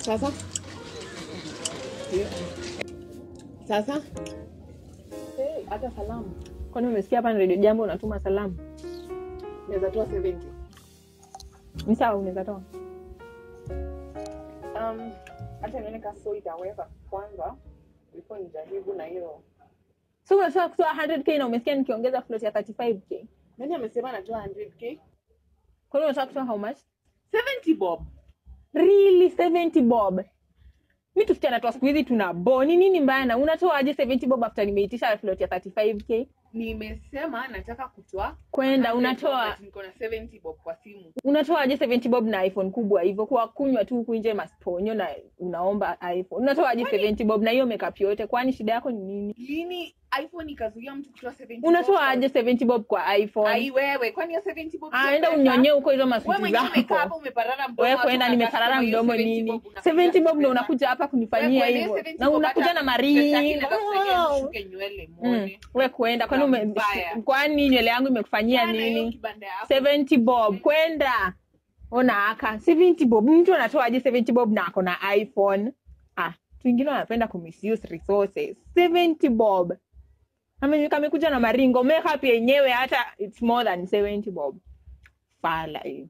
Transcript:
Sasa? Sasa? Hey, hata salamu. Kwani umesikia hapa ni Radio Jambo unatuma salamu? Naweza toa 70. Ni sawa, unaweza toa. Hata nione kama so itaweka kwanza before nijaribu na hiyo. So unataka kutoa 100k na umesikia nikiongeza float ya 35k. Nani amesema anatoa 100k? Kwani unataka kutoa how much? 70 bob. Really 70 bob? Mimi tusikia natoa siku hizi tuna boni nini mbaya na unatoa aje 70 bob after nimeitisha float ya 35k? Nimesema nataka kutoa kwenda unatoa niko na 70 bob kwa simu. Unatoa aje 70 bob na iPhone kubwa hivyo kwa kunywa tu huku nje masponyo na unaomba iPhone. Unatoa aje 70 bob na hiyo makeup yote? Kwani shida yako ni nini? Lini iPhone ikazuia mtu kutoa 70 bob? Unatoa aje 70 bob kwa iPhone? Ai wewe, kwani hiyo 70 bob? Ah, enda unyonye huko hizo masuti zako. Wewe umekaa hapo umeparara mdomo. Wewe kwenda nimeparara mdomo nini? 70 bob ndio unakuja hapa kunifanyia hivyo. Na unakuja na maringo. Wewe kwenda kwani kwani nywele yangu imekufanyia nini? 70 bob kwenda. Ona aka 70 bob mtu anatoa aje 70 bob na ako na iPhone? Ah, wengine wanapenda ku misuse resources. 70 bob. Amekuja na maringo, makeup yenyewe hata it's more than 70 bob. Fala hii.